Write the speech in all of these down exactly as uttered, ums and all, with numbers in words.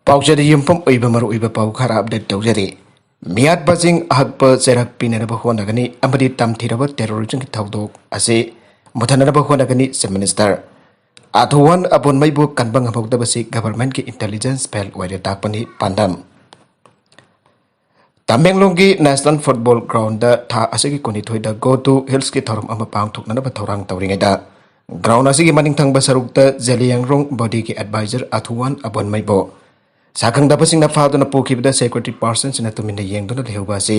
ꯄꯥꯎꯆꯦꯗ ꯌꯨꯝꯐꯝ ꯑꯣꯏꯕ ꯃꯔꯨꯑꯣꯏꯕ ꯄꯥꯎ ꯈꯔ ꯑꯞꯗꯦꯠ ꯇꯧꯖꯔꯤ꯫ ꯃꯤꯌꯥꯠꯄꯁꯤꯡ ꯑꯍꯛꯄ ꯆꯩꯔꯥꯛ ꯄꯤꯅꯅꯕ ꯍꯣꯠꯅꯒꯅꯤ ꯑꯃꯗꯤ ꯇꯝꯊꯤꯔꯕ ꯇꯦꯔꯣꯔꯤꯖꯝꯒꯤ ꯊꯧꯗꯣꯛ ꯑꯁꯤ ꯃꯨꯊꯠꯅꯅꯕ ꯍꯣꯠꯅꯒꯅꯤ ꯆꯤꯐ ꯃꯤꯅꯤꯁꯇꯔ꯫ ꯑꯥꯊꯨꯋꯥꯟ ꯑꯕꯣꯟꯃꯩꯕꯨ ꯀꯟꯕ ꯉꯝꯍꯧꯗꯕꯁꯤ ꯒꯚꯔꯟꯃꯦꯟꯠꯀꯤ ꯏꯟꯇꯦꯂꯤꯖꯦꯟꯁ ꯐꯦꯜ ꯑꯣꯏꯔꯦ ꯇꯥꯛꯄꯅꯤ ꯄꯥꯟꯗꯝ꯫ ꯇꯃꯦꯡꯂꯣꯡꯒꯤ ꯅꯦꯁꯅꯦꯜ ꯐꯨꯠꯕꯣꯜ ꯒ꯭ꯔꯥꯎꯟꯗ ꯊꯥ ꯑꯁꯤꯒꯤ ꯀꯨꯟꯅꯤꯊꯣꯏꯗ Go to Hillsꯀꯤ ꯊꯧꯔꯝ ꯑꯃ ꯄꯥꯡꯊꯣꯛꯅꯅꯕ ꯊꯧꯔꯥꯡ ꯇꯧꯔꯤꯉꯩꯗ, ꯒ꯭ꯔꯥꯎꯟ ꯑꯁꯤꯒꯤ ꯃꯅꯤꯡ ꯊꯪꯕ ꯁꯔꯨꯛꯇ ꯖꯦꯂꯤꯌꯥꯡꯔꯣꯡ ꯕꯣꯗꯤꯒꯤ ꯑꯦꯗꯚꯥꯏꯖꯔ ꯑꯥꯊꯨꯋꯥꯟ ꯑꯕꯣꯟꯃꯩꯕꯨ ꯁꯥꯈꯪꯗꯕꯁꯤꯡꯅ ꯐꯥꯗꯨꯅ ꯄꯨꯈꯤꯕꯗ ꯁꯦꯀ꯭ꯌꯨꯔꯤꯇꯤ ꯄꯥꯔꯁꯟꯁꯤꯡꯅ ꯇꯨꯃꯤꯟꯅ ꯌꯦꯡꯗꯨꯅ ꯂꯩꯍꯧꯕ ꯑꯁꯤ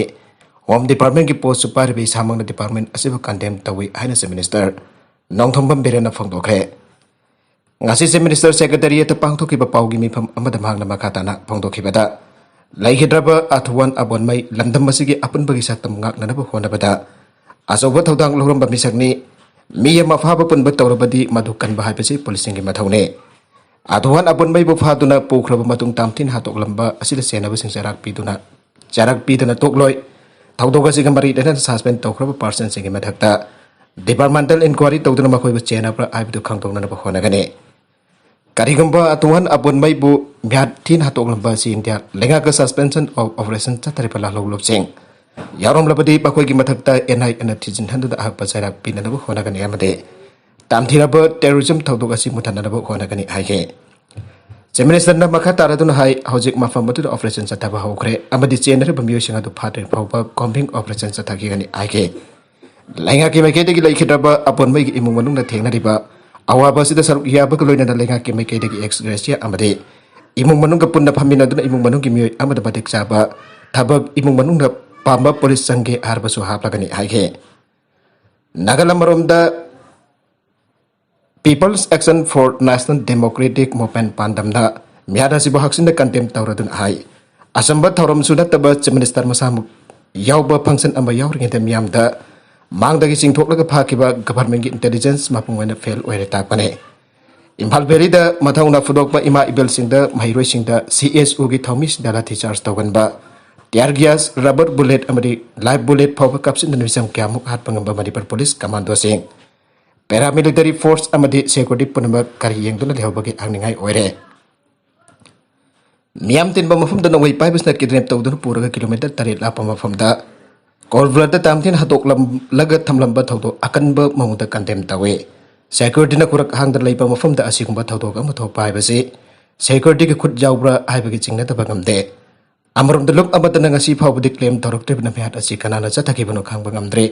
ꯍꯣꯝ ꯗꯤꯄꯥꯔꯠꯃꯦꯟꯠꯀꯤ ꯄꯣꯁꯁꯨ ꯄꯥꯏꯔꯤꯕ ꯏꯁꯥꯃꯛꯅ ꯗꯤꯄꯥꯔꯠꯃꯦꯟꯠ ꯑꯁꯤꯕꯨ ꯀꯟꯗꯦꯝ ꯇꯧꯏ ꯍꯥꯏꯅ ꯆꯤꯐ ꯃꯤꯅꯤꯁꯇꯔ ꯅꯣꯡꯊꯣꯝꯕꯝ ꯕꯤꯔꯦꯟꯅ ꯐꯣꯡꯗꯣꯛꯈ꯭ꯔꯦ꯫ ꯉꯁꯤ ꯆꯤꯐ ꯃꯤꯅꯤꯁꯇꯔ ꯁꯦꯀ꯭ꯔꯦꯇꯦꯔꯤꯌꯦꯠꯇ ꯄꯥꯡꯊꯣꯛꯈꯤꯕ ꯄꯥꯎꯒꯤ ꯃꯤꯐꯝ ꯑꯃꯗ ꯃꯍꯥꯛꯅ ꯃꯈꯥ ꯇꯥꯅ ꯐꯣꯡꯗꯣꯛꯈꯤꯕꯗ, ꯂꯩꯈꯤꯗ꯭ꯔꯕ ꯑꯥꯊꯨꯋꯥꯟ ꯑꯕꯣꯟꯃꯩ ꯂꯝꯗꯝ ꯑꯁꯤꯒꯤ ꯑꯄꯨꯟꯕꯒꯤ ꯁꯛꯇꯝ ꯉꯥꯛꯅꯅꯕ ꯍꯣꯠꯅꯕꯗ ꯑꯆꯧꯕ ꯊꯧꯗꯥꯡ ꯂꯧꯔꯝꯕ ꯃꯤꯁꯛꯅꯤ꯫ ꯃꯤ ꯑꯃ ꯐꯥꯕ ꯄꯨꯟꯕ ꯇꯧꯔꯕꯗꯤ ꯃꯗꯨ ꯀꯟꯕ ꯍꯥꯏꯕꯁꯤ ꯄꯨꯂꯤꯁꯁꯤꯡꯒꯤ ꯃꯊꯧꯅꯤ꯫ ꯑꯥꯊꯨꯋꯥꯟ ꯑꯕꯣꯟꯃꯩꯕꯨ ꯐꯥꯗꯨꯅ ꯄꯨꯈ꯭ꯔꯕ ꯃꯇꯨꯡ ꯇꯝꯊꯤꯅ ꯍꯥꯠꯇꯣꯛꯂꯝꯕ ꯑꯁꯤꯗ ꯆꯦꯟꯅꯕꯁꯤꯡ ꯆꯩꯔꯥꯛ ꯄꯤꯗꯨꯅ, ꯆꯩꯔꯥꯛ ꯄꯤꯗꯅ ꯇꯣꯛꯂꯣꯏ꯫ ꯊꯧꯗꯣꯛ ꯑꯁꯤꯒ ꯃꯔꯤ ꯂꯩꯅꯅ ꯁꯁꯄꯦꯟ ꯇꯧꯈ꯭ꯔꯕ ꯄꯥꯔꯁꯟꯁꯤꯡꯒꯤ ꯃꯊꯛꯇ ꯗꯤꯄꯥꯔꯠꯃꯦꯟꯇꯦꯜ ꯏꯟꯀ꯭ꯋꯥꯏꯔꯤ ꯇꯧꯗꯨꯅ ꯃꯈꯣꯏꯕꯨ ꯆꯦꯟꯅꯕ꯭ꯔꯥ ꯍꯥꯏꯕꯗꯨ ꯈꯪꯗꯣꯛꯅꯅꯕ ꯍꯣꯠꯅꯒꯅꯤ꯫ ꯀꯔꯤꯒꯨꯝꯕ ꯑꯥꯊꯨꯋꯥꯟ ꯑꯕꯣꯟꯃꯩꯕꯨ ꯃꯤꯍꯥꯠ ꯊꯤꯅ ꯍꯥꯠꯇꯣꯛꯂꯝꯕ ꯑꯁꯤ ꯏꯟꯗꯤꯌꯥ ꯂꯩꯉꯥꯛꯀ suspension of operation ꯆꯠꯊꯔꯤꯕ ꯂꯥꯜꯍꯧꯂꯨꯞꯁꯤꯡ ꯌꯥꯎꯔꯝꯂꯕꯗꯤ ꯃꯈꯣꯏꯒꯤ ꯃꯊꯛꯇ ꯑꯦꯟ ꯑꯥꯏ ꯑꯦꯅ ꯊꯤꯖꯤꯟ ꯍꯟꯗꯨꯅ ꯑꯍꯛꯄ ꯆꯩꯔꯥꯛ ꯄꯤꯅꯅꯕ ꯍꯣꯠꯅꯒꯅꯤ ꯑꯃꯗꯤ ꯇꯝꯊꯤꯔꯕ ꯇꯦꯔꯣꯔꯤꯖꯝ ꯊꯧꯗꯣꯛ ꯑꯁꯤ ꯃꯨꯊꯠꯅꯅꯕ ꯍꯣꯠꯅꯒꯅꯤ ꯍꯥꯏꯈꯤ꯫ ꯆꯤꯐ ꯃꯤꯅꯤꯁꯇꯔꯅ ꯃꯈꯥ ꯇꯥꯔꯗꯨꯅ ꯍꯥꯏ, ꯍꯧꯖꯤꯛ ꯃꯐꯝ ꯑꯗꯨꯗ ꯑꯣꯄꯔꯦꯁꯟ ꯆꯠꯊꯕ ꯍꯧꯈ꯭ꯔꯦ ꯑꯃꯗꯤ ꯆꯦꯟꯅꯔꯤꯕ ꯃꯤꯑꯣꯏꯁꯤꯡ ꯑꯗꯨ ꯐꯥꯗ꯭ꯔꯤ ꯐꯥꯎꯕ ꯀꯣꯝꯕꯤꯡ ꯑꯣꯄꯔꯦꯁꯟ ꯆꯠꯊꯈꯤꯒꯅꯤ ꯍꯥꯏꯈꯤ꯫ ꯂꯩꯉꯥꯛꯀꯤ ꯃꯥꯏꯀꯩꯗꯒꯤ ꯂꯩꯈꯤꯗ꯭ꯔꯕ ꯑꯄꯣꯟꯕꯒꯤ ꯏꯃꯨꯡ ꯃꯅꯨꯡꯅ ꯊꯦꯡꯅꯔꯤꯕ ꯑꯋꯥꯕ ꯑꯁꯤꯗ ꯁꯔꯨꯛ ꯌꯥꯕꯒ ꯂꯣꯏꯅꯅ ꯂꯩꯉꯥꯛꯀꯤ ꯃꯥꯏꯀꯩꯗꯒꯤ ꯑꯦꯛꯁ ꯒ꯭ꯔꯦꯁꯤꯌꯥ ꯑꯃꯗꯤ ꯏꯃꯨꯡ ꯃꯅꯨꯡꯒ ꯄꯨꯟꯅ ꯐꯝꯃꯤꯟꯅꯗꯨꯅ ꯏꯃꯨꯡ ꯃꯅꯨꯡꯒꯤ ꯃꯤꯑꯣꯏ ꯑꯃꯗ ꯃꯇꯤꯛ ꯆꯥꯕ ꯊꯕꯛ ꯏꯃꯨꯡ ꯃꯅꯨꯡꯅ ꯄꯥꯝꯕ ꯄꯨꯂꯤꯁ ꯆꯪꯒꯦ ꯍꯥꯏꯔꯕꯁꯨ ꯍꯥꯞꯂꯒꯅꯤ ꯍꯥꯏꯈꯤ꯫ Nagaland ꯃꯔꯣꯝꯗ People's Action for National Democratic Movement ꯄꯥꯟꯗꯝꯅ ꯃꯤꯍꯥꯠ ꯑꯁꯤꯕꯨ ꯍꯛꯆꯤꯟꯅ ꯀꯟꯗꯦꯝ ꯇꯧꯔꯗꯨꯅ ꯍꯥꯏ, ꯑꯆꯝꯕ ꯊꯧꯔꯝꯁꯨ ꯅꯠꯇꯕ ꯆꯤꯐ ꯃꯤꯅꯤꯁꯇꯔ ꯃꯁꯥꯃꯛ ꯌꯥꯎꯕ ꯐꯪꯁꯟ ꯑꯃ ꯌꯥꯎꯔꯤꯉꯩꯗ ꯃꯤꯌꯥꯝꯗ ꯃꯥꯡꯗꯒꯤ ꯆꯤꯡꯊꯣꯛꯂꯒ ꯐꯥꯈꯤꯕ ꯒꯚꯔꯟꯃꯦꯟꯠꯀꯤ ꯏꯟꯇꯦꯂꯤꯖꯦꯟꯁ ꯃꯄꯨꯡ ꯑꯣꯏꯅ ꯐꯦꯜ ꯑꯣꯏꯔꯦ ꯇꯥꯛꯄꯅꯤ꯫ ꯏꯝꯐꯥꯜ ꯚꯦꯂꯤꯗ ꯃꯊꯧꯅꯥ ꯐꯨꯗꯣꯛꯄ ꯏꯃꯥ ꯏꯕꯦꯜꯁꯤꯡꯗ ꯃꯍꯩꯔꯣꯏꯁꯤꯡꯗ ꯁꯤ ꯑꯦꯁ ꯎꯒꯤ ꯊꯧꯃꯤꯁꯤꯡꯗ ꯂꯥꯊꯤ charge ꯇꯧꯒꯟꯕ, tear gas, rubber bullet ꯑꯃꯗꯤ live bullet ꯐꯥꯎꯕ ꯀꯥꯞꯁꯤꯟꯗꯨꯅ ꯃꯤꯆꯝ ꯀꯌꯥꯃꯨꯛ ꯍꯥꯠꯄ ꯉꯝꯕ ꯃꯅꯤꯄꯨꯔ ꯄꯨꯂꯤꯁ ꯀꯃꯥꯟꯗꯣꯁꯤꯡ, ꯄꯦꯔꯥꯃꯤꯂꯤꯇꯔꯤ ꯐꯣꯔꯁ ꯑꯃꯗꯤ ꯁꯦꯀ꯭ꯌꯨꯔꯤꯇꯤ ꯄꯨꯝꯅꯃꯛ ꯀꯔꯤ ꯌꯦꯡꯗꯨꯅ ꯂꯩꯍꯧꯕꯒꯦ ꯍꯪꯅꯤꯡꯉꯥꯏ ꯑꯣꯏꯔꯦ꯫ ꯃꯤꯌꯥꯝ ꯇꯤꯟꯕ ꯃꯐꯝꯗ ꯅꯣꯡꯃꯩ ꯄꯥꯏꯕꯁꯤꯅ ꯀꯤꯗꯅꯦꯞ ꯇꯧꯗꯨꯅ ꯄꯨꯔꯒ ꯀꯤꯂꯣꯃꯤꯇꯔ ꯇꯔꯦꯠ ꯂꯥꯞꯄ ꯃꯐꯝꯗ ꯀꯣꯜ ꯕ꯭ꯂꯗ ꯇꯥꯝꯊꯤꯅ ꯍꯥꯠꯇꯣꯛꯂꯝꯂꯒ ꯊꯝꯂꯝꯕ ꯊꯧꯗꯣꯛ ꯑꯀꯟꯕ ꯃꯑꯣꯡꯗ ꯀꯟꯗꯦꯝ ꯇꯧꯏ꯫ ꯁꯦꯀ꯭ꯌꯨꯔꯤꯇꯤꯅ ꯈꯨꯔꯛ ꯍꯥꯡꯗ ꯂꯩꯕ ꯃꯐꯝꯗ ꯑꯁꯤꯒꯨꯝꯕ ꯊꯧꯗꯣꯛ ꯑꯃ ꯊꯣꯛꯄ ꯍꯥꯏꯕꯁꯤ ꯁꯦꯀ꯭ꯌꯨꯔꯤꯇꯤꯒꯤ ꯈꯨꯠ ꯌꯥꯎꯕ꯭ꯔꯥ ꯍꯥꯏꯕꯒꯤ ꯆꯤꯡꯅꯗꯕ ꯉꯝꯗꯦ꯫ ꯑꯃꯔꯣꯝꯗ ꯂꯨꯞ ꯑꯃꯠꯇꯅ ꯉꯁꯤ ꯐꯥꯎꯕꯗꯤ ꯀ꯭ꯂꯦꯝ ꯇꯧꯔꯛꯇ꯭ꯔꯤꯕꯅ ꯃꯤꯍꯥꯠ ꯑꯁꯤ ꯀꯅꯥꯅ ꯆꯠꯊꯈꯤꯕꯅꯣ ꯈꯪꯕ ꯉꯝꯗ꯭ꯔꯤ꯫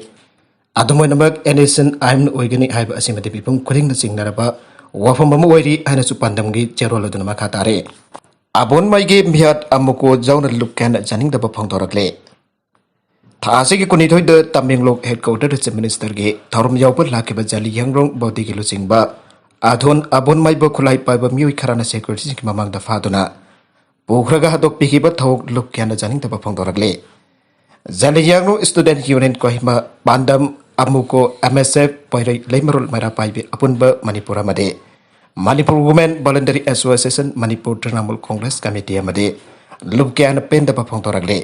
ꯑꯗꯨꯝ ꯑꯣꯏꯅꯃꯛ ꯑꯦꯟ ꯑꯦꯁ ꯑꯦꯟ ꯑꯥꯏꯟ ꯑꯣꯏꯒꯅꯤ ꯍꯥꯏꯕ ꯑꯁꯤꯃꯗꯤ ꯃꯤꯄꯨꯝ ꯈꯨꯗꯤꯡꯅ ꯆꯤꯡꯅꯔꯕ ꯋꯥꯐꯝ ꯑꯃ ꯑꯣꯏꯔꯤ ꯍꯥꯏꯅꯁꯨ ꯄꯥꯟꯗꯝꯒꯤ ꯆꯦꯔꯣꯜ ꯑꯗꯨꯅ ꯃꯈꯥ ꯇꯥꯔꯦ꯫ ꯑꯕꯣꯟꯃꯩꯒꯤ ꯃꯤꯍꯥꯠ ꯑꯃꯨꯀꯣ ꯌꯥꯎꯅ ꯂꯨꯞ ꯀꯌꯥꯅ ꯌꯥꯅꯤꯡꯗꯕ ꯐꯣꯡꯗꯣꯔꯛꯂꯦ꯫ ꯊꯥ ꯑꯁꯤꯒꯤ ꯀꯨꯟꯅꯤꯊꯣꯏꯗ ꯇꯃꯦꯡꯂꯣꯡ ꯍꯦꯗ ꯀ꯭ꯋꯥꯇꯔꯗ ꯆꯤꯐ ꯃꯤꯅꯤꯁꯇꯔꯒꯤ ꯊꯧꯔꯝ ꯌꯥꯎꯕ ꯂꯥꯛꯈꯤꯕ ꯖꯂꯤꯌꯥꯡꯔꯣꯡ ꯕꯣꯗꯤꯒꯤ ꯂꯨꯆꯤꯡꯕ ꯑꯊꯣꯟ ꯑꯕꯣꯟꯃꯩꯕꯨ ꯈꯨꯠꯂꯥꯏ ꯄꯥꯏꯕ ꯃꯤꯑꯣꯏ ꯈꯔꯅ ꯁꯦꯀ꯭ꯌꯨꯔꯤꯇꯤꯁꯤꯡꯒꯤ ꯃꯃꯥꯡꯗ ꯐꯥꯗꯨꯅ ꯄꯨꯈ꯭ꯔꯒ ꯍꯥꯠꯇꯣꯛꯄꯤꯈꯤꯕ ꯊꯧꯗꯣꯛ ꯂꯨꯞ ꯀꯌꯥꯅ ꯌꯥꯅꯤꯡꯗꯕ ꯐꯣꯡꯗꯣꯔꯛꯂꯤ꯫ ꯖꯂꯤꯌꯥꯡꯔꯣꯡ ꯁ꯭ꯇꯨꯗꯦꯟꯠ ꯌꯨꯅꯤꯌꯟ ꯀꯣꯍꯤꯃꯥ, ꯄꯥꯟꯗꯝ, ꯑꯃꯨꯀꯣ, ꯑꯦꯝ ꯑꯦꯁ ꯑꯦꯐ, ꯄꯣꯏꯔꯩ ꯂꯩꯃꯔꯣꯜ ꯃꯩꯔꯥ ꯄꯥꯏꯕꯤ ꯑꯄꯨꯟꯕ ꯃꯅꯤꯄꯨꯔ ꯑꯃꯗꯤ Manipur women voluntary association Manipur Trinamool Congress committee ꯑꯃꯗꯤ ꯂꯨꯞ ꯀꯌꯥꯅ ꯄꯦꯟꯗꯕ ꯐꯣꯡꯗꯣꯔꯛꯂꯤ꯫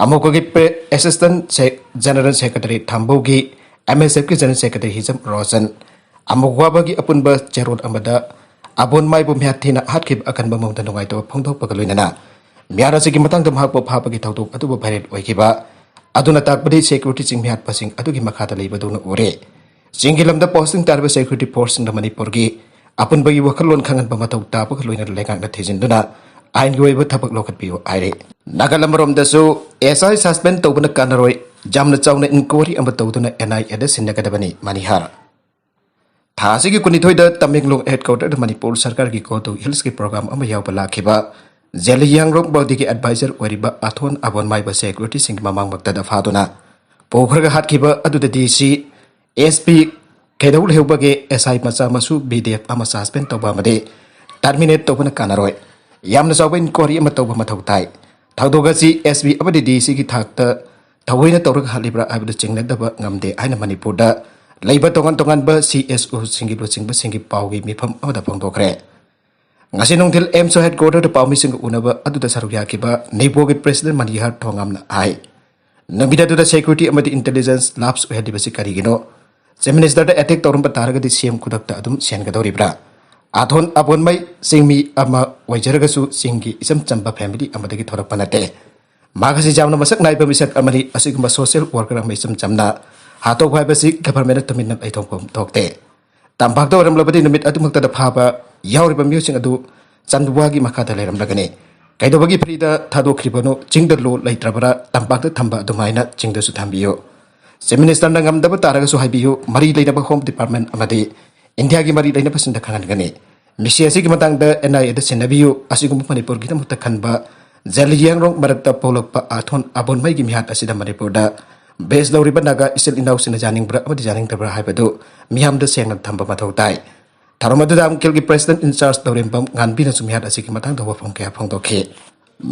ꯑꯃꯨꯀꯣꯒꯤ ꯄ꯭ꯔꯦ-, ꯑꯦꯁꯤꯁꯇꯦꯟꯠ ꯁꯦ-, ꯖꯦꯅꯔꯦꯜ ꯁꯦꯀ꯭ꯔꯦꯇꯔꯤ ꯊꯥꯝꯕꯧꯒꯤ, ꯑꯦꯝ ꯑꯦꯁ ꯑꯦꯐꯀꯤ ꯖꯦꯅꯔꯦꯜ ꯁꯦꯀ꯭ꯔꯦꯇꯔꯤ ꯍꯤꯖꯝ ꯔꯣꯁꯟ, ꯑꯃꯨꯛ ꯋꯥꯕꯒꯤ ꯑꯄꯨꯟꯕ ꯆꯦꯔꯣꯜ ꯑꯃꯗ ꯑꯕꯣꯟꯃꯥꯏꯕꯨ ꯃꯤꯍꯥꯠ ꯊꯤꯅ ꯍꯥꯠꯈꯤꯕ ꯑꯀꯟꯕ ꯃꯑꯣꯡꯗ ꯅꯨꯡꯉꯥꯏꯇꯕ ꯐꯣꯡꯗꯣꯛꯄꯒ ꯂꯣꯏꯅꯅ ꯃꯤꯍꯥꯠ ꯑꯁꯤꯒꯤ ꯃꯇꯥꯡꯗ ꯃꯍꯥꯛꯄꯨ ꯐꯥꯕꯒꯤ ꯊꯧꯗꯣꯛ ꯑꯗꯨꯕꯨ ꯚꯥꯏꯔꯦꯜ ꯑꯣꯏꯈꯤꯕ ꯑꯗꯨꯅ ꯇꯥꯛꯄꯗꯤ ꯁꯦꯀ꯭ꯌꯨꯔꯤꯇꯤꯁꯤꯡ ꯃꯤꯍꯥꯠꯄꯁꯤꯡ ꯑꯗꯨꯒꯤ ꯃꯈꯥꯗ ꯂꯩꯕꯗꯧꯅ ꯎꯔꯦ꯫ ꯆꯤꯡꯒꯤ ꯂꯝꯗ ꯄꯣꯁꯇꯤꯡ ꯇꯥꯔꯤꯕ ꯁꯦꯀ꯭ꯌꯨꯔꯤꯇꯤ ꯐꯣꯔꯁꯁꯤꯡꯅ ꯃꯅꯤꯄꯨꯔꯒꯤ ꯑꯄꯨꯟꯕꯒꯤ ꯋꯥꯈꯜꯂꯣꯟ ꯈꯪꯍꯟꯕ ꯃꯊꯧ ꯇꯥꯕꯒ ꯂꯣꯏꯅꯅ ꯂꯩꯉꯥꯛꯅ ꯊꯤꯖꯤꯟꯗꯨꯅ ꯑꯥꯏꯟꯒꯤ ꯑꯣꯏꯕ ꯊꯕꯛ ꯂꯧꯈꯠꯄꯤꯌꯨ ꯍꯥꯏꯔꯦ꯫ ꯅꯥꯀꯜ ꯑꯃꯔꯣꯝꯗꯁꯨ ꯑꯦꯁ ꯑꯥꯏ ꯁꯁꯄꯦꯟ ꯇꯧꯕꯅ ꯀꯥꯟꯅꯔꯣꯏ, ꯌꯥꯝꯅ ꯆꯥꯎꯅ ꯏꯟꯀ꯭ꯋꯥꯔꯤ ꯑꯃ ꯇꯧꯗꯨꯅ ꯑꯦꯟ ꯑꯥꯏ ꯑꯦꯗ ꯁꯤꯟꯅꯒꯗꯕꯅꯤ, ꯃꯅꯤꯍꯥꯔ꯫ ꯊꯥ ꯑꯁꯤꯒꯤ ꯀꯨꯟꯅꯤꯊꯣꯏꯗ ꯇꯃꯦꯡꯂꯣꯡ ꯍꯦꯗ ꯀ꯭ꯋꯥꯇꯔꯗ ꯃꯅꯤꯄꯨꯔ ꯁꯔꯀꯥꯔꯒꯤ ꯀꯣ ꯇꯨ ꯍꯤꯜꯁꯀꯤ ꯄ꯭ꯔꯣꯒ꯭ꯔꯥꯝ ꯑꯃ ꯌꯥꯎꯕ ꯂꯥꯛꯈꯤꯕ ꯖꯦꯂꯤꯌꯥꯡꯔꯣꯡ ꯕꯣꯗꯤꯒꯤ ꯑꯦꯗꯚꯥꯏꯖꯔ ꯑꯣꯏꯔꯤꯕ ꯑꯊꯣꯟ ꯑꯕꯣꯟꯃꯥꯏꯕ ꯁꯦꯀ꯭ꯌꯨꯔꯤꯇꯤꯁꯤꯡꯒꯤ ꯃꯃꯥꯡꯃꯛꯇꯗ ꯐꯥꯗꯨꯅ ꯄꯨꯈ꯭ꯔꯒ ꯍꯥꯠꯈꯤꯕ ꯑꯗꯨꯗ ꯗꯤ ꯁꯤ, ꯑꯦꯁ ꯄꯤ, ꯀꯩꯗꯧ ꯂꯩꯍꯧꯕꯒꯦ? ꯑꯦꯁ ꯑꯥꯏ ꯃꯆꯥ ꯃꯁꯨ ꯕꯤ ꯗꯤ ꯑꯦꯐ ꯑꯃ ꯁꯁꯄꯦꯟ ꯇꯧꯕ ꯑꯃꯗꯤ ꯇꯔꯃꯤꯅꯦꯠ ꯇꯧꯕꯅ ꯀꯥꯟꯅꯔꯣꯏ꯫ ꯌꯥꯝꯅ ꯆꯥꯎꯕ ꯏꯟꯀ꯭ꯋꯥꯔꯤ ꯑꯃ ꯇꯧꯕ ꯃꯊꯧ ꯇꯥꯏ꯫ ꯊꯧꯗꯣꯛ ꯑꯁꯤ ꯑꯦꯁ ꯄꯤ ꯑꯃꯗꯤ ꯗꯤ ꯁꯤꯒꯤ ꯊꯥꯛꯇ ꯊꯑꯣꯏꯅ ꯇꯧꯔꯒ ꯍꯥꯠꯂꯤꯕ꯭ꯔꯥ ꯍꯥꯏꯕꯗꯨ ꯆꯤꯡꯅꯗꯕ ꯉꯝꯗꯦ ꯍꯥꯏꯅ ꯃꯅꯤꯄꯨꯔꯗ ꯂꯩꯕ ꯇꯣꯉꯥꯟ ꯇꯣꯉꯥꯟꯕ ꯁꯤ ꯑꯦꯁ ꯑꯣꯁꯤꯡꯒꯤ ꯂꯨꯆꯤꯡꯕꯁꯤꯡꯒꯤ ꯄꯥꯎꯒꯤ ꯃꯤꯐꯝ ꯑꯃꯗ ꯐꯣꯡꯗꯣꯛꯈ꯭ꯔꯦ꯫ ꯉꯁꯤ ꯅꯨꯡꯊꯤꯜ ꯑꯦꯝꯁꯣ ꯍꯦꯗ ꯀ꯭ꯋꯥꯇꯔꯗ ꯄꯥꯎꯃꯤꯁꯤꯡꯒ ꯎꯅꯕ ꯑꯗꯨꯗ ꯁꯔꯨꯛ ꯌꯥꯈꯤꯕ ꯅꯤꯄꯣꯒꯤ ꯄ꯭ꯔꯦꯁꯤꯗꯦꯟꯠ ꯃꯅꯤꯍꯥꯔ ꯊꯣꯉꯥꯝꯅ ꯍꯥꯏ, ꯅꯨꯃꯤꯠ ꯑꯗꯨꯗ ꯁꯦꯀ꯭ꯌꯨꯔꯤꯇꯤ ꯑꯃꯗꯤ ꯏꯟꯇꯦꯂꯤꯖꯦꯟꯁ ꯂꯥꯞꯁ ꯑꯣꯏꯍꯜꯂꯤꯕꯁꯤ ꯀꯔꯤꯒꯤꯅꯣ? ꯆꯤꯐ ꯃꯤꯅꯤꯁꯇꯔꯗ ꯑꯦꯇꯦꯛ ꯇꯧꯔꯝꯕ ꯇꯥꯔꯒꯗꯤ ꯁꯤ ꯑꯦꯝ ꯈꯨꯗꯛꯇ ꯑꯗꯨꯝ ꯁꯦꯟꯒꯗꯧꯔꯤꯕ꯭ꯔꯥ? ꯑꯥꯊꯣꯟ ꯑꯕꯣꯟꯃꯩ ꯆꯤꯡꯃꯤ ꯑꯃ ꯑꯣꯏꯖꯔꯒꯁꯨ ꯆꯤꯡꯒꯤ ꯏꯆꯝ ꯆꯝꯕ family ꯑꯃꯗꯒꯤ ꯊꯣꯔꯛꯄ ꯅꯠꯇꯦ꯫ ꯃꯍꯥꯛ ꯑꯁꯤ ꯌꯥꯝꯅ ꯃꯁꯛ ꯅꯥꯏꯕ ꯃꯤꯁꯛ ꯑꯃꯅꯤ꯫ ꯑꯁꯤꯒꯨꯝꯕ social worker ꯑꯃ ꯏꯆꯝ ꯆꯝꯅ ꯍꯥꯠꯇꯣꯛꯄ ꯍꯥꯏꯕꯁꯤ governmentꯅ ꯇꯨꯃꯤꯟꯅ ꯂꯩꯊꯣꯛꯐꯝ ꯊꯣꯛꯇꯦ꯫ ꯇꯝꯄꯥꯛꯇ ꯑꯣꯏꯔꯝꯂꯕꯗꯤ ꯅꯨꯃꯤꯠ ꯑꯗꯨꯃꯛꯇꯗ ꯐꯥꯕ ꯌꯥꯎꯔꯤꯕ ꯃꯤꯑꯣꯏꯁꯤꯡ ꯑꯗꯨ ꯆꯟꯗꯨꯋꯥꯒꯤ ꯃꯈꯥꯗ ꯂꯩꯔꯝꯂꯒꯅꯤ꯫ ꯀꯩꯗꯧꯕꯒꯤ freeꯗ ꯊꯥꯗꯣꯛꯈ꯭ꯔꯤꯕꯅꯣ? ꯆꯤꯡꯗ law ꯂꯩꯇ꯭ꯔꯕ꯭ꯔꯥ? ꯇꯝꯄꯥꯛꯇ ꯊꯝꯕ ꯑꯗꯨꯃꯥꯏꯅ ꯆꯤꯡꯗꯁꯨ ꯊꯝꯕꯤꯌꯨ꯫ Chief Ministerꯅ ꯉꯝꯗꯕ ꯇꯥꯔꯒꯁꯨ ꯍꯥꯏꯕꯤꯌꯨ, ꯃꯔꯤ ꯂꯩꯅꯕ Home Department ꯑꯃꯗꯤ ꯏꯟꯗꯤꯌꯥꯒꯤ ꯃꯔꯤ ꯂꯩꯅꯕꯁꯤꯡꯗ ꯈꯪꯍꯟꯒꯅꯤ꯫ ꯃꯤꯁꯤ ꯑꯁꯤꯒꯤ ꯃꯇꯥꯡꯗ NIAꯗ ꯁꯤꯟꯅꯕꯤꯌꯨ꯫ ꯑꯁꯤꯒꯨꯝꯕ ꯃꯅꯤꯄꯨꯔꯒꯤꯗꯃꯛꯇ ꯈꯟꯕ ꯖꯦꯂꯤꯌꯥꯡꯔꯣꯡ ꯃꯔꯛꯇ ꯄꯣꯛꯂꯛꯄ ꯑꯥꯊꯣꯟ ꯑꯕꯣꯟꯃꯩꯒꯤ ꯃꯤꯍꯥꯠ ꯑꯁꯤꯗ ꯃꯅꯤꯄꯨꯔꯗ base ꯂꯧꯔꯤꯕ ꯅꯥꯒꯥ ꯏꯆꯤꯜ ꯏꯅꯥꯎꯁꯤꯡꯅ ꯌꯥꯅꯤꯡꯕ꯭ꯔꯥ ꯑꯃꯗꯤ ꯌꯥꯅꯤꯡꯗꯕ꯭ꯔꯥ ꯍꯥꯏꯕꯗꯨ ꯃꯤꯌꯥꯝꯗ ꯁꯦꯡꯅ ꯊꯝꯕ ꯃꯊꯧ ꯇꯥꯏ꯫ ꯊꯧꯔꯝ ꯑꯗꯨꯗ ꯑꯃꯨꯛꯀꯦꯜꯒꯤ president in charge ꯇꯧꯔꯦꯝꯕꯝ ꯉꯥꯟꯕꯤꯅꯁꯨ ꯃꯤꯍꯥꯠ ꯑꯁꯤꯒꯤ ꯃꯇꯥꯡꯗ ꯋꯥꯐꯝ ꯀꯌꯥ ꯐꯣꯡꯗꯣꯛꯈꯤ꯫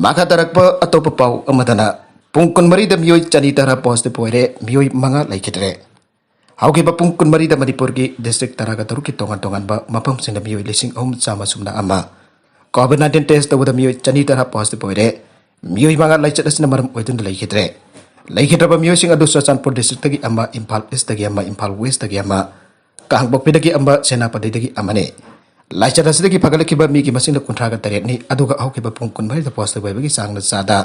ꯃꯈꯥ ꯇꯥꯔꯛꯄ ꯑꯇꯣꯞꯄ ꯄꯥꯎ ꯑꯃꯗꯅ, ꯄꯨꯡ ꯀꯨꯟꯃꯔꯤꯗ ꯃꯤꯑꯣꯏ ꯆꯅꯤ ꯇꯔꯥ positive ꯑꯣꯏꯔꯦ, ꯃꯤꯑꯣꯏ ꯃꯉꯥ ꯂꯩꯈꯤꯗ꯭ꯔꯦ꯫ ꯍꯧꯈꯤꯕ ꯄꯨꯡ ꯀꯨꯟꯃꯔꯤꯗ ꯃꯅꯤꯄꯨꯔꯒꯤ district ꯇꯔꯥꯒ ꯇꯔꯨꯛꯀꯤ ꯇꯣꯉꯥꯟ ꯇꯣꯉꯥꯟꯕ ꯃꯐꯝꯁꯤꯡꯗ ꯃꯤꯑꯣꯏ ꯂꯤꯁꯤꯡ ꯑꯍꯨꯝ ꯆꯥꯝꯃ ꯁꯨꯞꯅ ꯑꯃ COVID nineteen test ꯇꯧꯕꯗ ꯃꯤꯑꯣꯏ ꯆꯅꯤ ꯇꯔꯥ positive ꯑꯣꯏꯔꯦ꯫ ꯃꯤꯑꯣꯏ ꯃꯉꯥ ꯂꯥꯏꯆꯠ ꯑꯁꯤꯅ ꯃꯔꯝ ꯑꯣꯏꯗꯨꯅ ꯂꯩꯈꯤꯗ꯭ꯔꯦ꯫ ꯂꯩꯈꯤꯗ꯭ꯔꯕ ꯃꯤꯑꯣꯏꯁꯤꯡ ꯑꯗꯨ ꯆꯨꯔꯆꯥꯟꯄꯨꯔ districtꯇꯒꯤ ꯑꯃ, ꯏꯝꯐꯥꯜ Eastꯇꯒꯤ ꯑꯃ, ꯏꯝꯐꯥꯜ Westꯇꯒꯤ ꯑꯃ, ꯀꯥꯡꯄꯣꯛꯄꯤꯗꯒꯤ ꯑꯃ, ꯁꯦꯅꯥꯄꯇꯤꯗꯒꯤ ꯑꯃꯅꯤ꯫ ꯂꯥꯏꯆꯠ ꯑꯁꯤꯗꯒꯤ ꯐꯒꯠꯂꯛꯈꯤꯕ ꯃꯤꯒꯤ ꯃꯁꯤꯡꯅ ꯀꯨꯟꯊ꯭ꯔꯥꯒ ꯇꯔꯦꯠꯅꯤ, ꯑꯗꯨꯒ ꯍꯧꯈꯤꯕ ꯄꯨꯡ ꯀꯨꯟꯃꯔꯤꯗ positive ꯑꯣꯏꯕꯒꯤ ꯆꯥꯡꯅ ꯆꯥꯗ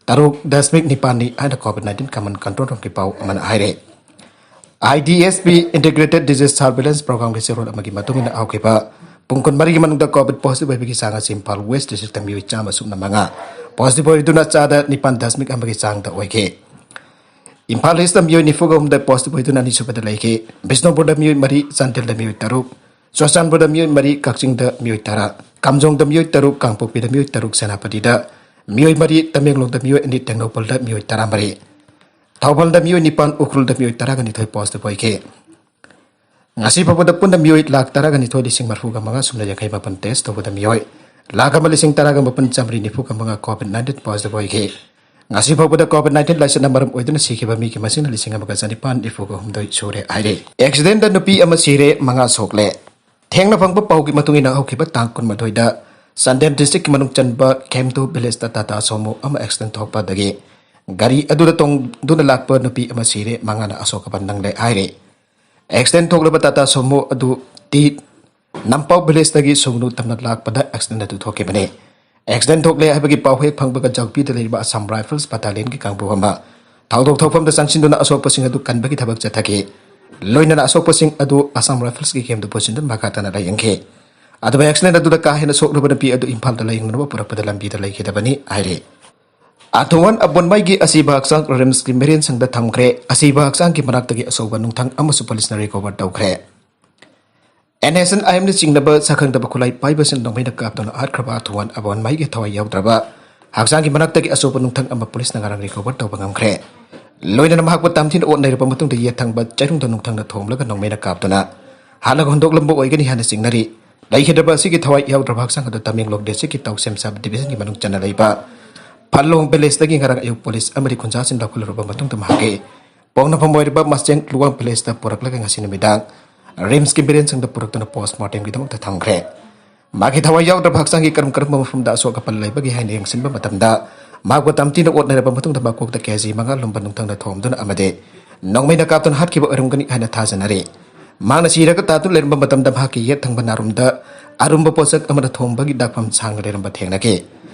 ꯇꯔꯨꯛ ꯗꯁꯃꯤꯛ ꯅꯤꯄꯥꯟꯅꯤ ꯍꯥꯏꯅ COVID nineteen command control roomꯒꯤ ꯄꯥꯎ ꯑꯃꯅ ꯍꯥꯏꯔꯦ꯫ IDSP Integrated Disease Surveillance Programꯒꯤ ꯆꯦꯔꯣꯜ ꯑꯃꯒꯤ ꯃꯇꯨꯡ ꯏꯟꯅ ꯍꯧꯈꯤꯕ ꯄꯨꯡ ꯀꯨꯟꯃꯔꯤꯒꯤ ꯃꯅꯨꯡꯗ COVID positive ꯑꯣꯏꯕꯒꯤ ꯆꯥꯡ ꯑꯁꯤ ꯏꯝꯐꯥꯜ West districtꯇ ꯃꯤꯑꯣꯏ ꯆꯥꯝꯃ ꯁꯨꯞꯅ ꯃꯉꯥ positive ꯑꯣꯏꯗꯨꯅ ꯆꯥꯗ ꯅꯤꯄꯥꯟ ꯗꯁꯃꯤꯛ ꯑꯃꯒꯤ ꯆꯥꯡꯗ ꯑꯣꯏꯈꯤ꯫ ꯏꯝꯐꯥꯜ Eastꯇ ꯃꯤꯑꯣꯏ ꯅꯤꯐꯨꯒ ꯍꯨꯝꯗꯣꯏ positive ꯑꯣꯏꯗꯨꯅ ꯑꯅꯤꯁꯨꯕꯗ ꯂꯩꯈꯤ꯫ ꯕꯤꯁꯅꯨꯄꯨꯔꯗ ꯃꯤꯑꯣꯏ ꯃꯔꯤ, ꯆꯥꯟꯗꯦꯜꯗ ꯃꯤꯑꯣꯏ ꯇꯔꯨꯛ, ꯆꯨꯔꯆꯥꯟꯄꯨꯔꯗ ꯃꯤꯑꯣꯏ ꯃꯔꯤ, ꯀꯛꯆꯤꯡꯗ ꯃꯤꯑꯣꯏ ꯇꯔꯥ, ꯀꯥꯝꯖꯣꯡꯗ ꯃꯤꯑꯣꯏ ꯇꯔꯨꯛ, ꯀꯥꯡꯄꯣꯛꯄꯤꯗ ꯃꯤꯑꯣꯏ ꯇꯔꯨꯛ, ꯁꯦꯅꯥꯄꯇꯤꯗ ꯃꯤꯑꯣꯏ ꯃꯔꯤ, ꯇꯃꯦꯡꯂꯣꯡꯗ ꯃꯤꯑꯣꯏ ꯑꯅꯤ, ꯇꯦꯡꯅꯧꯄꯜꯗ ꯃꯤꯑꯣꯏ ꯇꯔꯥꯃꯔꯤ, ꯊꯧꯕꯥꯜꯗ ꯃꯤꯑꯣꯏ ꯅꯤꯄꯥꯟ, ꯎꯈ꯭ꯔꯨꯜꯗ ꯃꯤꯑꯣꯏ ꯇꯔꯥꯒ ꯅꯤꯊꯣꯏ positive ꯑꯣꯏꯈꯤ꯫ ꯉꯁꯤ ꯐꯥꯎꯕꯗ ꯄꯨꯟꯅ ꯃꯤꯑꯣꯏ ꯂꯥꯈ ꯇꯔꯥꯒ ꯅꯤꯊꯣꯏ ꯂꯤꯁꯤꯡ ꯃꯔꯤꯐꯨꯒ ꯃꯉꯥ ꯁꯨꯞꯅ ꯌꯥꯡꯈꯩ ꯃꯥꯄꯟ test ꯇꯧꯕꯗ ꯃꯤꯑꯣꯏ ꯂꯥꯈ ꯑꯃ ꯂꯤꯁꯤꯡ ꯇꯔꯥꯒ ꯃꯥꯄꯟ ꯆꯥꯃꯔꯤ ꯅꯤꯐꯨꯒ ꯃꯉꯥ COVID nineteen positive ꯑꯣꯏꯈꯤ꯫ ꯉꯁꯤ ꯐꯥꯎꯕꯗ COVID nineteen ꯂꯥꯏꯆꯠꯅ ꯃꯔꯝ ꯑꯣꯏꯗꯨꯅ ꯁꯤꯈꯤꯕ ꯃꯤꯒꯤ ꯃꯁꯤꯡꯅ ꯂꯤꯁꯤꯡ ꯑꯃꯒ ꯆꯅꯤꯄꯥꯟ ꯅꯤꯐꯨꯒ ꯍꯨꯝꯗꯣꯏ ꯁꯨꯔꯦ ꯍꯥꯏꯔꯦ꯫ Accidentꯇ ꯅꯨꯄꯤ ꯑꯃ ꯁꯤꯔꯦ, ꯃꯉꯥ ꯁꯣꯛꯂꯦ꯫ ꯊꯦꯡꯅ ꯐꯪꯕ ꯄꯥꯎꯒꯤ ꯃꯇꯨꯡ ꯏꯟꯅ ꯍꯧꯈꯤꯕ ꯇꯥꯡ ꯀꯨꯟꯃꯥꯊꯣꯏꯗ ꯆꯥꯟꯗꯦꯜ districtꯀꯤ ꯃꯅꯨꯡ ꯆꯟꯕ ꯈꯦꯝꯗꯨ villageꯇ Tata Sumo ꯑꯃ accident ꯊꯣꯛꯄꯗꯒꯤ ꯒꯥꯔꯤ ꯑꯗꯨꯗ ꯇꯣꯡꯗꯨꯅ ꯂꯥꯛꯄ ꯅꯨꯄꯤ ꯑꯃ ꯁꯤꯔꯦ, ꯃꯉꯥꯅ ꯑꯁꯣꯛ ꯑꯄꯟ ꯅꯪꯂꯦ ꯍꯥꯏꯔꯦ꯫ Accident ꯊꯣꯛꯂꯕ Tata Sumo ꯑꯗꯨ T ꯅꯝꯄꯥꯎ ꯚꯤꯂꯦꯖꯇꯒꯤ ꯁꯨꯒꯅꯨ ꯇꯝꯅ ꯂꯥꯛꯄꯗ ꯑꯦꯛꯁꯤꯗꯦꯟ ꯑꯗꯨ ꯊꯣꯛꯈꯤꯕꯅꯤ꯫ ꯑꯦꯛꯁꯤꯗꯦꯟ ꯊꯣꯛꯂꯦ ꯍꯥꯏꯕꯒꯤ ꯄꯥꯎ ꯍꯦꯛ ꯐꯪꯕꯒ ꯖꯥꯎꯄꯤꯗ ꯂꯩꯔꯤꯕ ꯑꯁꯥꯝ ꯔꯥꯏꯐꯜꯁ ꯕꯠꯇꯥꯂꯤꯌꯟꯒꯤ ꯀꯥꯡꯕꯨ ꯑꯃ ꯊꯧꯗꯣꯛ ꯊꯣꯛꯐꯝꯗ ꯆꯪꯁꯤꯟꯗꯨꯅ ꯑꯁꯣꯛꯄꯁꯤꯡ ꯑꯗꯨ ꯀꯟꯕꯒꯤ ꯊꯕꯛ ꯆꯠꯊꯈꯤ꯫ ꯂꯣꯏꯅꯅ ꯑꯁꯣꯛꯄꯁꯤꯡ ꯑꯗꯨ ꯑꯁꯥꯝ ꯔꯥꯏꯐꯜꯁꯀꯤ ꯀꯦꯝꯗ ꯄꯨꯁꯤꯟꯗꯨꯅ ꯃꯈꯥ ꯇꯥꯅ ꯂꯥꯌꯦꯡꯈꯤ꯫ ꯑꯗꯨꯕꯨ ꯑꯦꯛꯁꯤꯗꯦꯟ ꯑꯗꯨꯗ ꯀꯥ ꯍꯦꯟꯅ ꯁꯣꯛꯂꯕ ꯅꯨꯄꯤ ꯑꯗꯨ ꯏꯝꯐꯥꯜꯗ ꯂꯥꯌꯦꯡꯅꯅꯕ ꯄꯨꯔꯛꯄꯗ ꯂꯝꯕꯤꯗ ꯂꯩꯈꯤꯗꯕꯅꯤ ꯍꯥꯏꯔꯤ꯫ ꯑꯥꯊꯨꯋꯥꯟ ꯑꯕꯣꯟꯃꯩꯒꯤ ꯑꯁꯤꯕ ꯍꯛꯆꯥꯡ ꯔꯤꯝꯁꯀꯤ ꯃꯤꯔꯦꯟꯁꯪꯗ ꯊꯝꯈ꯭ꯔꯦ꯫ ꯑꯁꯤꯕ ꯍꯛꯆꯥꯡꯒꯤ ꯃꯅꯥꯛꯇꯒꯤ ꯑꯆꯧꯕ ꯅꯨꯡꯊꯪ ꯑꯃꯁꯨ ꯄꯨꯂꯤꯁꯅ ꯔꯤꯀꯣꯚꯔ ꯇꯧꯈ꯭ꯔꯦ꯫ ꯑꯦꯟ ꯑꯦꯁ ꯑꯦꯟ ꯑꯥꯏ ꯑꯦꯝꯅ ꯆꯤꯡꯅꯕ ꯁꯛꯈꯪꯗꯕ ꯈꯨꯠꯂꯥꯏ ꯄꯥꯏꯕꯁꯤꯡ ꯅꯣꯡꯃꯩꯅ ꯀꯥꯞꯇꯨꯅ ꯍꯥꯠꯈ꯭ꯔꯕ ꯑꯥꯊꯨꯋꯥꯟ ꯑꯕꯣꯟꯃꯩꯒꯤ ꯊꯋꯥꯏ ꯌꯥꯎꯗ꯭ꯔꯕ ꯍꯛꯆꯥꯡꯒꯤ ꯃꯅꯥꯛꯇꯒꯤ ꯑꯆꯧꯕ ꯅꯨꯡꯊꯪ ꯑꯃ ꯄꯨꯂꯤꯁꯅ ꯉꯔꯥꯡ ꯔꯤꯀꯣꯚꯔ ꯇꯧꯕ ꯉꯝꯈ꯭ꯔꯦ꯫ ꯂꯣꯏꯅꯅ ꯃꯍꯥꯛꯄꯨ ꯇꯝꯊꯤꯅ ꯑꯣꯠ ꯅꯩꯔꯕ ꯃꯇꯨꯡꯗ ꯌꯦꯠ ꯊꯪꯕ ꯆꯩꯔꯨꯡꯗ ꯅꯨꯡꯊꯪꯅ ꯊꯣꯝꯂꯒ ꯅꯣꯡꯃꯩꯅ ꯀꯥꯞꯇꯨꯅ ꯍꯥꯠꯂꯒ ꯍꯨꯟꯗꯣꯛꯂꯝꯕ ꯑꯣꯏꯒꯅꯤ ꯍꯥꯏꯅ ꯆꯤꯡꯅꯔꯤ꯫ ꯂꯩꯈꯤꯗ꯭ꯔꯕ ꯑꯁꯤꯒꯤ ꯊꯋꯥꯏ ꯌꯥꯎꯗ꯭ꯔꯕ ꯍꯛꯆꯥꯡ ꯑꯗꯨ ꯇꯃꯦꯡꯂꯣꯡ ꯗꯤꯁꯇ꯭ꯔꯤꯛꯀꯤ ꯇꯧꯁꯦꯝ ꯁꯕ ꯗꯤꯕꯤꯖꯟꯒꯤ ꯃꯅꯨꯡ ꯆꯟꯅ ꯂꯩꯕ ꯐꯜꯂꯣꯡ ꯚꯤꯂꯦꯖꯇꯒꯤ ꯉꯔꯥꯡ ꯑꯌꯨꯛ ꯄꯨꯂꯤꯁ ꯑꯃꯗꯤ ꯈꯨꯟꯖꯥꯁꯤꯡ ꯂꯧꯈꯠꯂꯨꯔꯕ ꯃꯇꯨꯡꯗ ꯃꯍꯥꯛꯀꯤ ꯄꯣꯛꯅꯐꯝ ꯑꯣꯏꯔꯤꯕ ꯃꯆꯦꯡ ꯂꯨꯋꯥꯡ ꯚꯤꯂꯦꯖꯇ ꯄꯨꯔꯛꯂꯒ ꯉꯁꯤ ꯅꯨꯃꯤꯗꯥꯡ ꯔꯤꯝꯁꯀꯤ ꯃꯤꯔꯦꯟꯁꯪꯗ ꯄꯨꯔꯛꯇꯨꯅ ꯄꯣꯁꯃꯣꯔꯇꯦꯝꯒꯤꯗꯃꯛꯇ ꯊꯝꯈ꯭ꯔꯦ꯫ ꯃꯥꯒꯤ ꯊꯋꯥꯏ ꯌꯥꯎꯗ꯭ꯔꯕ ꯍꯛꯆꯥꯡꯒꯤ ꯀꯔꯝ ꯀꯔꯝꯕ ꯃꯐꯝꯗ ꯑꯁꯣꯛ ꯑꯄꯟ ꯂꯩꯕꯒꯦ ꯍꯥꯏꯅ ꯌꯦꯡꯁꯤꯟꯕ ꯃꯇꯝꯗ ꯃꯍꯥꯛꯄꯨ ꯇꯝꯊꯤꯅ ꯑꯣꯠꯅꯔꯕ ꯃꯇꯨꯡꯗ ꯃꯀꯣꯛꯇ ꯀꯦ ꯖꯤ ꯃꯉꯥ ꯂꯨꯝꯕ ꯅꯨꯡꯊꯪꯅ ꯊꯣꯝꯗꯨꯅ ꯑꯃꯗꯤ ꯅꯣꯡꯃꯩꯅ ꯀꯥꯞꯇꯨꯅ ꯍꯥꯠꯈꯤꯕ ꯑꯣꯏꯔꯝꯒꯅꯤ ꯍꯥꯏꯅ ꯊꯥꯖꯅꯔꯤ꯫ ꯃꯍꯥꯛꯅ ꯁꯤꯔꯒ ꯇꯥꯗꯨꯅ ꯂꯩꯔꯝꯕ ꯃꯇꯝꯗ ꯃꯍꯥꯛꯀꯤ ꯌꯦꯠ ꯊꯪꯕ ꯅꯥꯔꯨꯝꯗ ꯑꯔꯨꯝꯕ ꯄꯣꯠꯁꯛ ꯑꯃꯅ ꯊꯣꯝꯕꯒꯤ ꯗꯥꯛꯐꯝ ꯁꯥꯡꯅ ꯂꯩꯔꯝꯕ ꯊꯦꯡꯅꯈꯤ꯫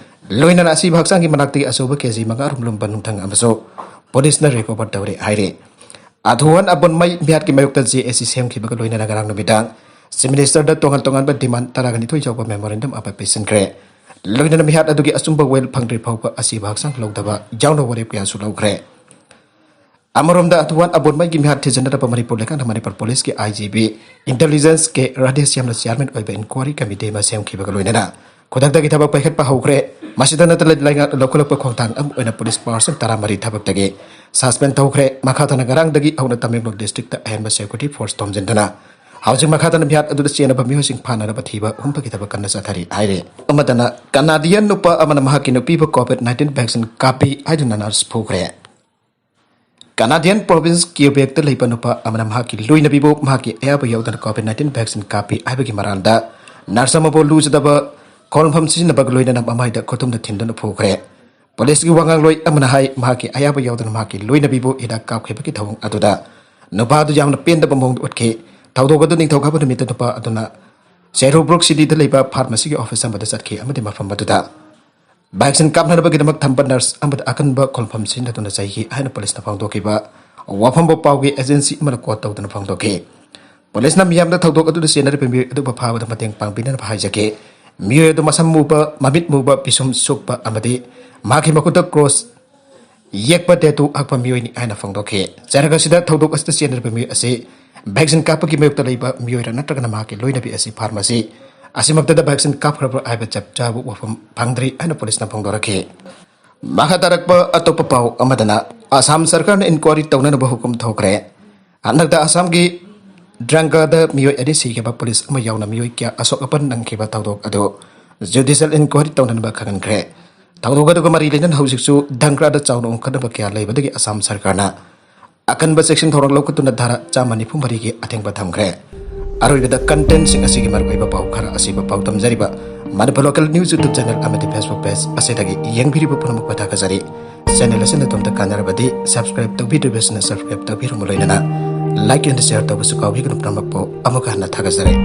ꯂꯣꯏꯅꯅ ꯑꯁꯤꯕ ꯍꯛꯆꯥꯡꯒꯤ ꯃꯅꯥꯛꯇꯒꯤ ꯑꯆꯧꯕ ꯀꯦ ꯖꯤ ꯃꯉꯥ ꯑꯔꯨꯝ ꯂꯨꯝꯕ ꯅꯨꯡꯊꯪ ꯑꯃꯁꯨ ꯄꯨꯂꯤꯁꯅ ꯔꯤꯀꯣꯚꯔ ꯇꯧꯔꯦ ꯍꯥꯏꯔꯤ꯫ ꯑꯥꯊꯨꯋꯥꯟ ꯑꯕꯣꯟꯃꯩ ꯃꯤꯍꯥꯠꯀꯤ ꯃꯥꯌꯣꯛꯇ ꯖꯦ ꯑꯦ ꯁꯤ ꯁꯦꯝꯈꯤꯕꯒ ꯂꯣꯏꯅꯅ ꯉꯔꯥꯡ ꯅꯨꯃꯤꯗꯥꯡ ꯆꯤꯐ ꯃꯤꯅꯤꯁꯇꯔꯗ ꯇꯣꯉꯥꯟ ꯇꯣꯉꯥꯟꯕ ꯗꯤꯃꯥꯟ ꯇꯔꯥꯒ ꯅꯤꯊꯣꯏ ꯌꯥꯎꯕ ꯃꯦꯃꯣꯔꯦꯟꯗꯝ ꯑꯃ ꯄꯤꯁꯤꯟꯈ꯭ꯔꯦ꯫ ꯂꯣꯏꯅꯅ ꯃꯤꯍꯥꯠ ꯑꯗꯨꯒꯤ ꯑꯆꯨꯝꯕ ꯋꯦꯜ ꯐꯪꯗ꯭ꯔꯤ ꯐꯥꯎꯕ ꯑꯁꯤꯕ ꯍꯛꯆꯥꯡ ꯂꯧꯗꯕ ꯌꯥꯎꯅ ꯋꯥꯔꯦꯞ ꯀꯌꯥꯁꯨ ꯂꯧꯈ꯭ꯔꯦ꯫ ꯑꯃꯔꯣꯝꯗ ꯑꯥꯊꯨꯋꯥꯟ ꯑꯕꯣꯟꯃꯩꯒꯤ ꯃꯤꯍꯥꯠ ꯊꯤꯖꯤꯟꯅꯅꯕ ꯃꯅꯤꯄꯨꯔ ꯂꯩꯉꯥꯛꯅ ꯃꯅꯤꯄꯨꯔ ꯄꯨꯂꯤꯁꯀꯤ ꯑꯥꯏ ꯖꯤ ꯄꯤ ꯏꯟꯇꯦꯂꯤꯖꯦꯟꯁ ꯀꯦ ꯔꯥꯙꯦꯁ꯭ꯌꯥꯝꯅ ꯆꯤꯌꯥꯔꯃꯦꯟ ꯑꯣꯏꯕ ꯏꯟꯀ꯭ꯋꯥꯔꯤ ꯀꯃꯤꯇꯤ ꯑꯃ ꯁꯦꯝꯈꯤꯕꯒ ꯂꯣꯏꯅꯅ ꯈꯨꯗꯛꯇꯒꯤ ꯊꯕꯛ ꯄꯥꯏꯈꯠꯄ ꯍꯧꯈ꯭ꯔꯦ꯫ ꯃꯁꯤꯗ ꯅꯠꯇꯅ ꯂꯩꯉꯥꯛꯅ ꯂꯧꯈꯠꯂꯛꯄ ꯈꯣꯡꯊꯥꯡ ꯑꯃ ꯑꯣꯏꯅ ꯄꯨꯂꯤꯁ ꯄꯥꯔꯁꯟ ꯇꯔꯥꯃꯔꯤ ꯊꯕꯛꯇꯒꯤ ꯁꯁꯄꯦꯟ ꯇꯧꯈ꯭ꯔꯦ꯫ ꯃꯈꯥ ꯇꯥꯅ ꯉꯔꯥꯡꯗꯒꯤ ꯍꯧꯅ ꯇꯃꯦꯡꯂꯣꯡ ꯗꯤꯁꯇ꯭ꯔꯤꯛꯇ ꯑꯍꯦꯟꯕ ꯁꯦꯀ꯭ꯌꯨꯔꯤꯇꯤ ꯐꯣꯔꯁ ꯊꯣꯝꯖꯤꯟꯗꯨꯅ ꯍꯧꯖꯤꯛ ꯃꯈꯥ ꯇꯥꯅ ꯃꯤꯍꯥꯠ ꯑꯗꯨꯗ ꯆꯦꯟꯅꯕ ꯃꯤꯑꯣꯏꯁꯤꯡ ꯐꯥꯅꯅꯕ ꯊꯤꯕ ꯍꯨꯝꯕꯒꯤ ꯊꯕꯛ ꯀꯟꯅ ꯆꯠꯊꯔꯤ ꯍꯥꯏꯔꯤ꯫ ꯑꯃꯗꯅ ꯀꯅꯥꯗꯤꯌꯟ ꯅꯨꯄꯥ ꯑꯃꯅ ꯃꯍꯥꯛꯀꯤ ꯅꯨꯄꯤꯕꯨ ꯀꯣꯚꯤꯗ ꯅꯥꯏꯟꯇꯤꯟ ꯚꯦꯛꯁꯤꯟ ꯀꯥꯞꯄꯤ ꯍꯥꯏꯗꯨꯅ ꯅꯔꯁ ꯐꯨꯈ꯭ꯔꯦ꯫ ꯀꯅꯥꯗꯤꯌꯟ ꯄ꯭ꯔꯣꯚꯤꯟꯁ ꯀ꯭ꯌꯨꯕꯦꯛꯇ ꯂꯩꯕ ꯅꯨꯄꯥ ꯑꯃꯅ ꯃꯍꯥꯛꯀꯤ ꯂꯣꯏꯅꯕꯤꯕꯨ ꯃꯍꯥꯛꯀꯤ ꯑꯌꯥꯕ ꯌꯥꯎꯗꯅ ꯀꯣꯚꯤꯗ ꯅꯥꯏꯟꯇꯤꯟ ꯚꯦꯛꯁꯤꯟ ꯀꯥꯞꯄꯤ ꯍꯥꯏꯕꯒꯤ ꯃꯔꯥꯜꯗ ꯅꯔꯁ ꯑꯃꯕꯨ ꯂꯨꯖꯗꯕ ꯈꯣꯡꯐꯝ ꯁꯤꯖꯤꯟꯅꯕꯒ ꯂꯣꯏꯅꯅ ꯃꯃꯥꯏꯗ ꯈꯨꯇꯨꯝꯗ ꯊꯤꯟꯗꯨꯅ ꯐꯨꯈ꯭ꯔꯦ꯫ ꯄꯨꯂꯤꯁꯀꯤ ꯋꯥꯉꯥꯡꯂꯣꯏ ꯑꯃꯅ ꯍꯥꯏ, ꯃꯍꯥꯛꯀꯤ ꯑꯌꯥꯕ ꯌꯥꯎꯗꯅ ꯃꯍꯥꯛꯀꯤ ꯂꯣꯏꯅꯕꯤꯕꯨ ꯍꯤꯗꯥꯛ ꯀꯥꯞꯈꯤꯕꯒꯤ ꯊꯧꯑꯣꯡ ꯑꯗꯨꯗ ꯅꯨꯄꯥ ꯑꯗꯨ ꯌꯥꯝꯅ ꯄꯦꯟꯗꯕ ꯃꯑꯣꯡꯗ ꯎꯠꯈꯤ꯫ ꯊꯧꯗꯣꯛ ꯑꯗꯨ ꯅꯤꯡꯊꯧꯀꯥꯕ ꯅꯨꯃꯤꯠꯇ ꯅꯨꯄꯥ ꯑꯗꯨꯅ ꯆꯦꯔꯨꯕ꯭ꯔꯨꯛ ꯁꯤꯇꯤꯗ ꯂꯩꯕ ꯐꯥꯔꯃꯥꯁꯤꯒꯤ ꯑꯣꯐꯤꯁ ꯑꯃꯗ ꯆꯠꯈꯤ ꯑꯃꯗꯤ ꯃꯐꯝ ꯑꯗꯨꯗ ꯚꯦꯛꯁꯤꯟ ꯀꯥꯞꯅꯅꯕꯒꯤꯗꯃꯛ ꯊꯝꯕ ꯅꯔꯁ ꯑꯃꯗ ꯑꯀꯟꯕ ꯈꯣꯟꯐꯝ ꯁꯤꯖꯤꯟꯅꯗꯨꯅ ꯆꯩꯈꯤ ꯍꯥꯏꯅ ꯄꯨꯂꯤꯁꯅ ꯐꯣꯡꯗꯣꯛꯈꯤꯕ ꯋꯥꯐꯝꯕꯨ ꯄꯥꯎꯒꯤ ꯑꯦꯖꯦꯟꯁꯤ ꯑꯃꯅ ꯀꯣꯠ ꯇꯧꯗꯨꯅ ꯐꯣꯡꯗꯣꯛꯈꯤ꯫ ꯄꯨꯂꯤꯁꯅ ꯃꯤꯌꯥꯝꯗ ꯊꯧꯗꯣꯛ ꯑꯗꯨꯗ ꯆꯦꯟꯅꯔꯤꯕ ꯃꯤꯑꯣꯏ ꯑꯗꯨꯕꯨ ꯐꯥꯕꯗ ꯃꯇꯦꯡ ꯄꯥꯡꯕꯤꯅꯅꯕ ꯍꯥꯏꯖꯒꯦ꯫ ꯃꯤꯑꯣꯏ ꯑꯗꯨ ꯃꯁꯝ ꯃꯨꯕ, ꯃꯃꯤꯠ ꯃꯨꯕ, ꯄꯤꯁꯨꯝ ꯁꯨꯛꯄ ꯑꯃꯗꯤ ꯃꯍꯥꯛꯀꯤ ꯃꯈꯨꯠꯇ ꯀ꯭ꯔꯣꯁ ꯌꯦꯛꯄ ꯇꯦꯇꯨ ꯍꯛꯄ ꯃꯤꯑꯣꯏꯅꯤ ꯍꯥꯏꯅ ꯐꯣꯡꯗꯣꯛꯈꯤ꯫ ꯆꯩꯔꯛ ꯑꯁꯤꯗ ꯊꯧꯗꯣꯛ ꯑꯁꯤꯗ ꯆꯦꯟꯅꯔꯤꯕ ꯃꯤꯑꯣꯏ ꯑꯁꯤ ꯚꯦꯛꯁꯤꯟ ꯀꯥꯞꯄꯒꯤ ꯃꯥꯌꯣꯛꯇ ꯂꯩꯕ ꯃꯤꯑꯣꯏꯔ ꯅꯠꯇ꯭ꯔꯒꯅ ꯃꯍꯥꯛꯀꯤ ꯂꯣꯏꯅꯕꯤ ꯑꯁꯤ ꯐꯥꯔꯃꯥꯁꯤ ꯑꯁꯤꯃꯛꯇꯗ ꯚꯦꯛꯁꯤꯟ ꯀꯥꯞꯈ꯭ꯔꯕ꯭ꯔꯥ ꯍꯥꯏꯕ ꯆꯞ ꯆꯥꯕ ꯋꯥꯐꯝ ꯐꯪꯗ꯭ꯔꯤ ꯍꯥꯏꯅ ꯄꯨꯂꯤꯁꯅ ꯐꯣꯡꯗꯣꯔꯛꯈꯤ꯫ ꯃꯈꯥ ꯇꯥꯔꯛꯄ ꯑꯇꯣꯞꯄ ꯄꯥꯎ ꯑꯃꯗꯅ ꯑꯁꯥꯝ ꯁꯔꯀꯥꯔꯅ ꯏꯟꯀ꯭ꯋꯥꯔꯤ ꯇꯧꯅꯅꯕ ꯍꯨꯀꯨꯝ ꯊꯣꯛꯈ꯭ꯔꯦ꯫ ꯍꯟꯗꯛꯇ ꯑꯁꯥꯝꯒꯤ ꯗ꯭ꯔꯪꯒꯥꯗ ꯃꯤꯑꯣꯏ ꯑꯅꯤ ꯁꯤꯈꯤꯕ ꯄꯨꯂꯤꯁ ꯑꯃ ꯌꯥꯎꯅ ꯃꯤꯑꯣꯏ ꯀꯌꯥ ꯑꯁꯣꯛ ꯑꯄꯟ ꯅꯪꯈꯤꯕ ꯊꯧꯗꯣꯛ ꯑꯗꯨ ꯖꯨꯗꯤꯁꯤꯌꯦꯜ ꯏꯟꯀ꯭ꯋꯥꯔꯤ ꯇꯧꯅꯅꯕ ꯈꯪꯍꯟꯈ꯭ꯔꯦ꯫ ꯊꯧꯗꯣꯛ ꯑꯗꯨꯒ ꯃꯔꯤ ꯂꯩꯅꯅ ꯍꯧꯖꯤꯛꯁꯨ ꯗꯪꯒꯥꯗ ꯆꯥꯎꯅ ꯎꯪꯈꯠꯅꯕ ꯀꯌꯥ ꯂꯩꯕꯗꯒꯤ ꯑꯁꯥꯝ ꯁꯔꯀꯥꯔꯅ ꯑꯀꯟꯕ ꯆꯦꯛꯁꯤꯟ ꯊꯧꯔꯥꯡ ꯂꯧꯈꯠꯇꯨꯅ ꯙꯥꯔꯥ ꯆꯥꯝꯃ ꯅꯤꯐꯨ ꯃꯔꯤꯒꯤ ꯑꯊꯤꯡꯕ ꯊꯝꯈ꯭ꯔꯦ꯫ ꯑꯔꯣꯏꯕꯗ ꯀꯟꯇꯦꯟꯁꯤꯡ ꯑꯁꯤꯒꯤ ꯃꯔꯨꯑꯣꯏꯕ ꯄꯥꯎ ꯈꯔ ꯑꯁꯤꯕꯨ ꯄꯥꯎꯗꯝꯖꯔꯤꯕ Manipur local news YouTube channel ꯑꯃꯗꯤ ꯐꯦꯁꯕꯨꯛ ꯄꯦꯖ ꯑꯁꯤꯗꯒꯤ ꯌꯦꯡꯕꯤꯔꯤꯕ ꯄꯨꯝꯅꯃꯛꯄꯨ ꯊꯥꯒꯠꯆꯔꯤ꯫ ꯆꯦꯅꯦꯜ ꯑꯁꯤꯅ ꯑꯗꯣꯝꯗ ꯀꯥꯟꯅꯔꯕꯗꯤ ꯁꯕꯁꯀ꯭ꯔꯥꯏꯕ ꯇꯧꯕꯤꯗ꯭ꯔꯤꯕꯁꯤꯡꯅ ꯁꯕꯁꯀ꯭ꯔꯥꯏꯕ ꯇꯧꯕꯤꯔꯝꯃꯨ, ꯂꯣꯏꯅꯅ ꯂꯥꯏꯛ ꯑꯦꯟ ꯁꯤꯌꯔ ꯇꯧꯕꯁꯨ ꯀꯥꯎꯕꯤꯒꯅꯨ꯫ ꯄꯨꯝꯅꯃꯛꯄꯨ ꯑꯃꯨꯛꯀ ꯍꯟꯅ ꯊꯥꯒꯠꯆꯔꯤ꯫